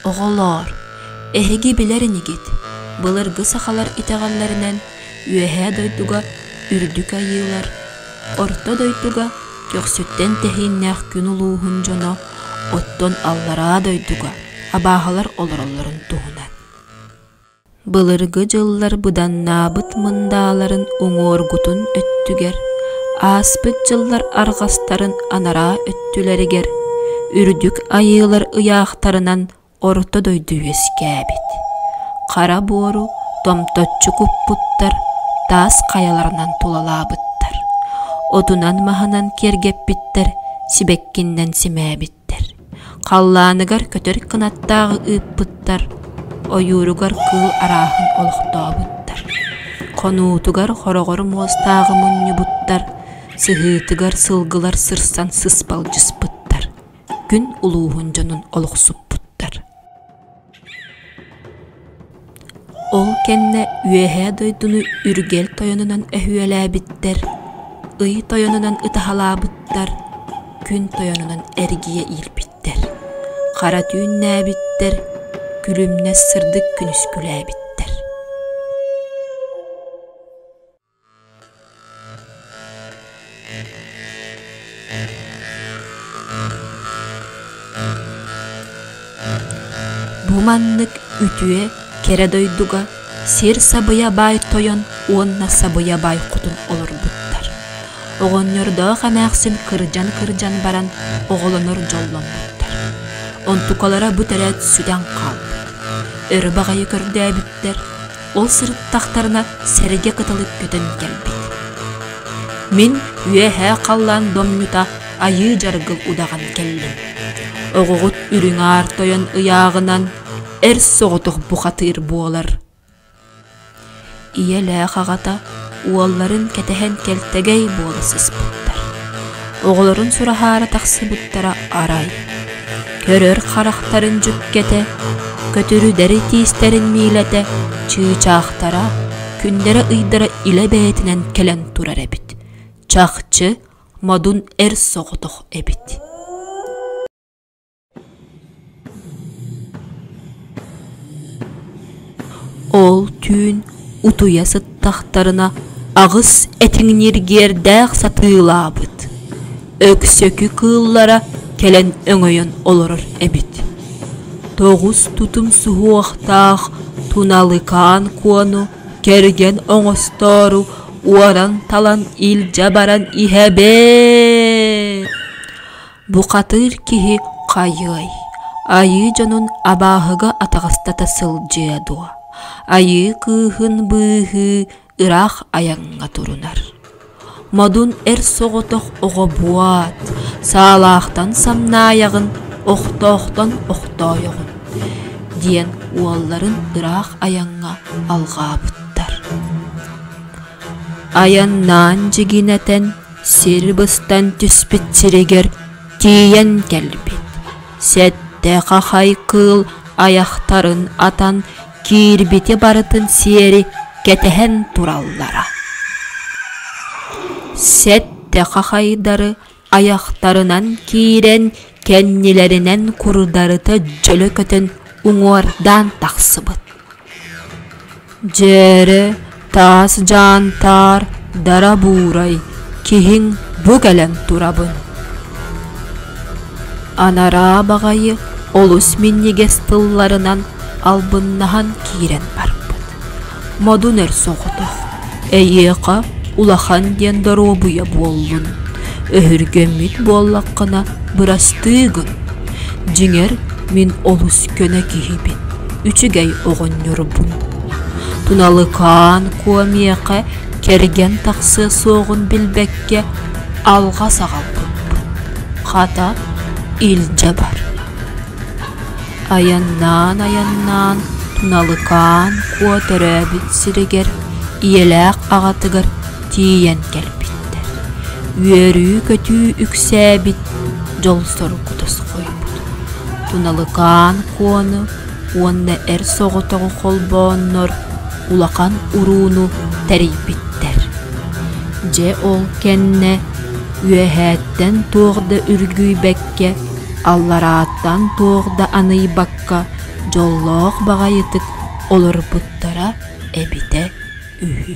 Оҕолоор, эһиги билэр инигит, былыргы сахалар итэҕэллэринэн Үөһээ дойдуга үрдүк айыылар, Орто дойдуга көхсүттэн тэһииннээх күн улууһун дьоно, оттон Аллараа дойдуга абааһылар олороллорун туһунан. Былыргы дьыллар быданнаабыт мындааларын уҥуоргутун өттүгэр, ааспыт дьыллар арҕастарын анараа өттүлэригэр үрдүк айыылар ыйаахтарынан орто дойду үөскээбит. Хара буору томточчу куппуттар, таас хайаларынан тулалаабыттар, отунан-маһынан киэргэппиттэр, сибэккиннэн симээбиттэр. Халлааныгар көтөр кынаттааҕы ыыппыттар, ойууругар кыыл арааһын олохтообуттар, хонуутугар хороҕор муостааҕы мунньубуттар, сыһыытыгар сылгылар сырсан сыспалдьыспыттар, күн улууһун дьонун олохсуппуттар. Ол кэннэ Үөһээ дойдуну Үргэл тойонунан өһүөлээбиттэр, Ый тойонунан ытаһалаабыттар, Күн тойонунан эргийэ иирбиттэр, Хара түүннээбиттэр, Күлүмнэс сырдык күнүскүлээбиттэр. Бу маннык үтүө, кэрэ дойдуга сир сабыйа баай тойон уонна сабыйа баай хотун олорбуттар. Оҕонньордоох эмээхсин кырдьан-кырдьан баран оҕолонор дьолломмуттар. Онтукалара бу тэрээт сүтэн хаалбыт. Өр баҕайы көрдөөбүттэр, Ол сырыттахтарына сэргэ кытылык көтөн кэлбит. Мин үөһээ халлаан домньута айыы дьаргыл удаҕан кэллим. Оҕоҕут үрүҥ аар тойон ыйааҕынан эр соҕотох бухатыыр буолар. Ийэлээх аҕата уолларын кэтэһэн кэлтэгэй буола сыспыттар. Оҕолорун сураһаара тахсыбыттара арай. Көрөр харахтарын дьүккэтэ, көтүрүдэри тиистэрин миилэтэ, чыычаахтара, күннэрэ-ыйдара илэ бэйэтинэн кэлэн турар эбит. Чахчы, модун эр соҕотох эбит. Ол түүн утуйа сыттахтарына аҕыс этиҥ ньиргиэрдээх сатыылаабыт, өксөкү кыыллара кэлэн өҥөйөн олорор эбит. Тоҕус тутум суһуохтаах туналыкаан куону кэргэн оҥостоору уоран-талан илдьэ баран иһэбээ Бухатыыр киһи хайыай, айыы дьонун абааһыга атаҕастата сылдьыа дуо, айыы кыыһын быыһыы ыраах айаҥҥа турунар. Модун эр соҕотох оҕо буат, саалаахтан самнаайаҕын, охтоохтон охтоойоҕун диэн уолларын ыраах айаҥҥа алҕаабыттар. Айаннаан дьигинэтэн Сир быстан түспүт сиригэр тиийэн кэлбит. Сэттэ хахай кыыл айахтарын атан киирбити барытын сиэри кэтэһэн тураллара. Сэттэ хахайдары айахтарынан киирэн кэннилэринэн курдарыта дьөлө көтөн уҥуордаан тахсыбыт. Дьээрэ, таас дьаантаар, дара буурай, киһиҥ бу кэлэн турабын. Анараа баҕайы олус минньигэс тылларынан албыннаһан киирэн барбыт. Модун эр соҕотох, эйиэхэ улахан диэн доруобуйа буоллун, өһүргэммит буоллаххына бырастыы гын. Дьиҥэр, мин олус көнө киһибин, үчүгэй оҕонньорбун. Туналыкаан куо миэхэ кэргэн тахсыа суоҕун билбэккэ алҕас аҕалбыппын. Хата, илдьэ бар. Айаннаан-айаннаан Туналыкаан куо төрөөбүт сиригэр ийэлээх аҕатыгар тиийэн кэлбиттэр. Үөрүү-көтүү үксээбит, дьол-соргу тосхойбут. Туналыкаан куону уонна эр соҕотоҕу холбооннор улахан урууну тэрийбиттэр. Дьэ ол кэннэ үөһээттэн туох да үргүйбэккэ, алларааттан туох да аныйбакка. дьоллоох баҕайытык олорбуттара эбитэ үһү.